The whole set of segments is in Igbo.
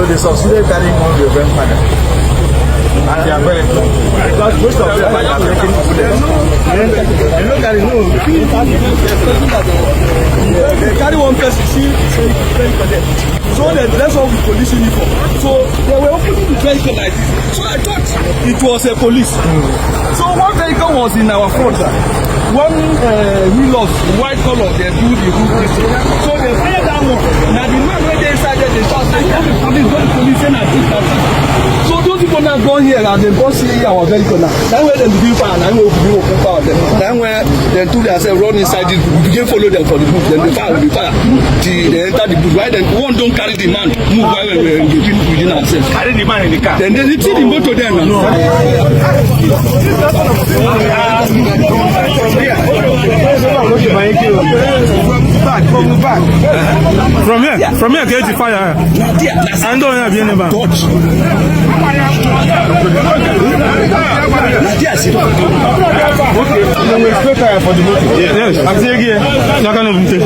So they succeeded carrying one reverend father and their vehicle, because most of them are taking bullets. They no carry no. They carry one person, see vehicle there. So they dress up with police uniform. So they were opening the vehicle like this. So I thought it was a police. So one vehicle was in our front. One Hilux, white color, they do the hood this thing. So they fire that one. Now the man wey dey inside there dey shout say, "Go the police, go the police," say na this, na that. So those people now go here and dem come see our vehicle now. Na where dem begin fire, na where we begin open fire on them. Na where dem two themselves run inside this bush. We begin follow them for the bush. Dem dey fire, we dey fire. Till they enter the bush. Why dem one don carry the man move while we were engaging within ourselves. Carry the man in the car. Then they see the motor there now. From here ka eji fire ya. Na there, na And onye abịa n'ebe a. touch. Na there see. Yes. N'aka na obute.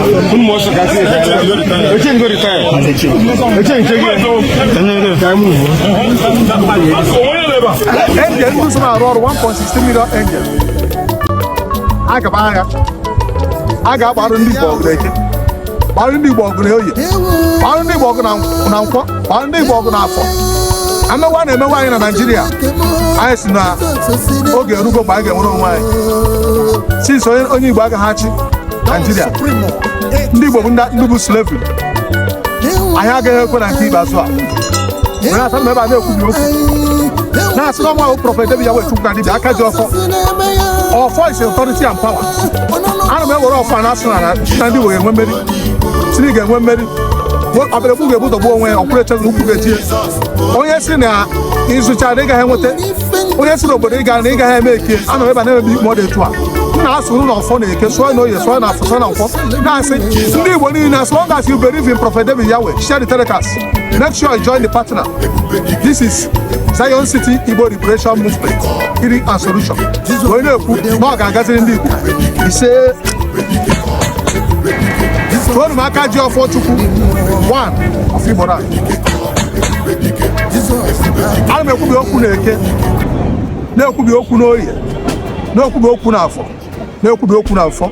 Angel ndị so na-arụ ọrụ 1.16 million angel agaba agha a ga-agbarụ ndị Igbo ọgụ n'Eke, gbarụ ndị Igbo ọgụ na Oye, gbarụ ndị Igbo ọgụ na Nkwọ, gbarụ ndị Igbo ọgụ na Afọ. Amewa na-emewe anyị na Naịjirịa. Anyị si na oge erugo mgbe anyị ga-enwere onwe anyị, since onye Igbo agaghị achị Naịjirịa. Ndị Igbo bụ ndị bụ slavery. Anyị agaghị ekwe na nke ikpeazụ a were asa m ebe a na-ekwubi okwu na-asị na ọnwa ahụ. Prophet David Yahweh Chukwu ka dibịa aka ji ọfọ. Ọfọ is authority and power. Ana m ewere ọfọ a na-asị na ndị Igbo ga-enwe mmeri, si ga-enwe mmeri. Ọbịrịgbu ga-ebu ụzọ gbuo onwe ya, ọkwụrụ eche na ukwu ga-etie. Onye si na ịzụcha na ị gaghị enweta, onye si n'obodo ị ga na ị gaghị eme eke, ana m ebe a na-emebi ikpe ọ dị etu a. M na-asụ na ọfọ na Eke, sụọ na Oye, sụọ na Afọ, sụọ na Nkwọ, na-asị ndị Igbo niile, as long as you believe in Prophet David Yahweh, share the telecast, make sure you join the partner. This is Zion City Igbo Liberation Movement, healing and solution. Onye na-ekwu na ọ ga-agaziri ndị Igbo ise. Tụọnụ m aka ji ọfọ Chukwu one of Igbo land. Ana m ekwubi okwu na Eke, na-ekwubi okwu n'Oye, na-ekwubi okwu n'Afọ, na-ekwubi okwu n'Afọ.